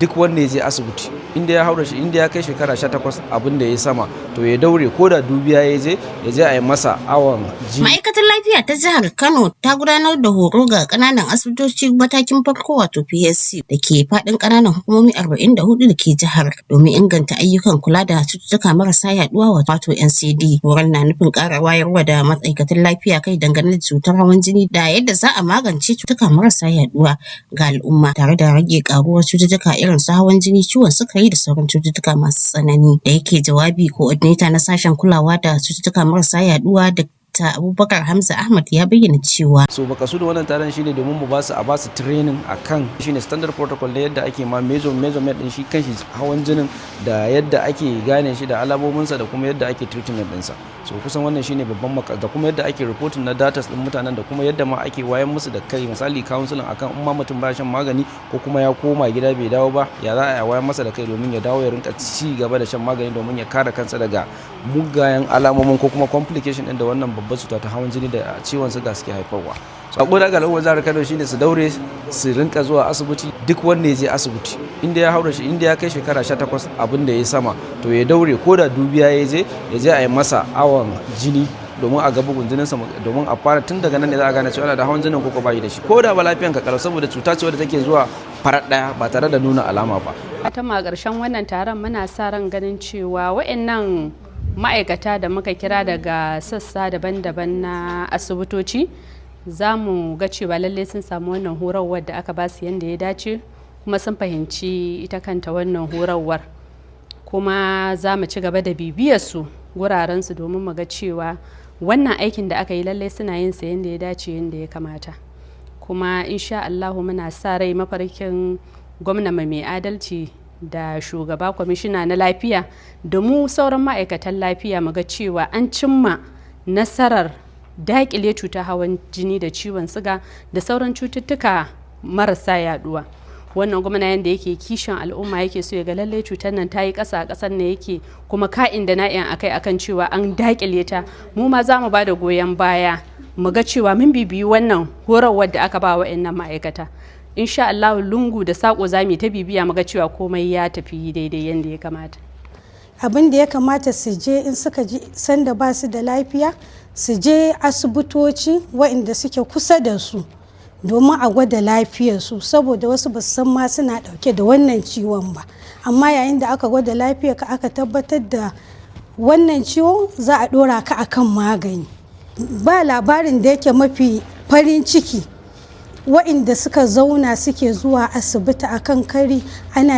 Duk wanda ya je asibiti, inda ya haura shi, inda ya kai shekara 18 abin da ya sama, to ya daure ko da dubiya ya je, ya je a yi masa awon jini. Ma'aikatar Lafiya ta Jihar Kano ta gudanar da horo ga ƙananan asibitoci matakin farko, wato PHC, da ke faɗin ƙananan hukumomi 44 da ke jihar domin inganta ayyukan kula da cututtuka marasa yaduwa, wato NCD. Horon na nufin ƙara wayarwa da ma'aikatan lafiya kai dangane da cutar hawan jini da yadda za a magance cututtuka marasa yaduwa ga al'umma, tare da rage ƙaruwar cututtuka irin su hawan jini, ciwon sukari da sauran cututtuka masu tsanani. Da yake jawabi, coordinator na sashen kulawa da cututtuka marasa yaduwa, Dr. Abubakar Hamza Ahmad, ya bayyana cewa So makasudin wannan taron shine domin mu basu a basu training akan shine standard protocol da yadda ake ma measurement din shi kanshi hawan jinin, da yadda ake gane shi da alamominsa, da kuma yadda ake treatment ɗinsa. So kusan wannan shine babban da kuma yadda ake reporting na data din mutanen, da kuma yadda ma ake wayan musu da kai, misali counseling, akan in ma mutum baya shan magani ko kuma ya koma gida bai dawo ba, ya za a wayar masa da kai domin ya dawo ya rinka ci gaba da shan magani, domin ya kare kansa daga mugayen alamomin ko kuma complication din da wannan babbar cuta ta hawan jini da ciwon suga suke haifarwa. Sako daga al'ummar jihar Kano shine su daure su rinka zuwa asibiti. Duk wanda ya je asibiti, inda ya haura shi, inda ya kai shekara 18 abin da ya sama, to ya daure ko da dubiya ya je, ya je a yi masa awon jini domin a ga bugun jininsa, domin a fara tun daga nan ne za a gane cewa ana da hawan jinin ko ba da shi, ko da ba lafiyan ka kalau, saboda cuta ce wadda take zuwa farat daya ba tare da nuna alama ba. Ta ma ƙarshen wannan taron, muna sa ran ganin cewa waɗannan ma'aikata da muka kira daga sassa daban-daban na asibitoci, za mu ga cewa lallai sun samu wannan horarwar da aka ba su yadda ya dace, kuma sun fahimci ita kanta wannan horarwar. Kuma za mu ci gaba da bibiyar su gurarensu domin mu ga cewa wannan aikin da aka yi lallai suna yin sa yadda ya dace, yadda ya kamata. Kuma insha Allahu muna sa rai mafarkin gwamna mai adalci da shugaba kwamishina na lafiya da mu sauran ma'aikatan lafiya, mu ga cewa an cimma nasarar dakile cutar hawan jini da ciwon siga da sauran cututtuka marasa yaduwa. Wannan gwamna, yanda yake kishin al'umma, yake so ya ga lallai cutar nan ta yi ƙasa a ƙasar nan, yake kuma ka'in da na'in akai akan cewa an dakile ta, mu ma za mu ba da goyon baya mu ga cewa mun bibiyi wannan horarwar da aka ba wa'annan ma'aikata. Insha Allah lungu da sako za mu ta bibiya mu ga cewa komai ya tafi daidai yadda ya kamata. Abin da ya kamata su je in suka ji sanda ba su da lafiya, su je asibitoci waɗanda suke kusa da su domin a gwada lafiyarsu, saboda wasu ba su san ma suna ɗauke da wannan ciwon ba. Amma yayin da aka gwada lafiyarka, aka tabbatar da wannan ciwon, za a ɗora ka akan magani. Ba labarin da yake mafi farin ciki, waɗanda suka zauna suke zuwa asibiti akan kari ana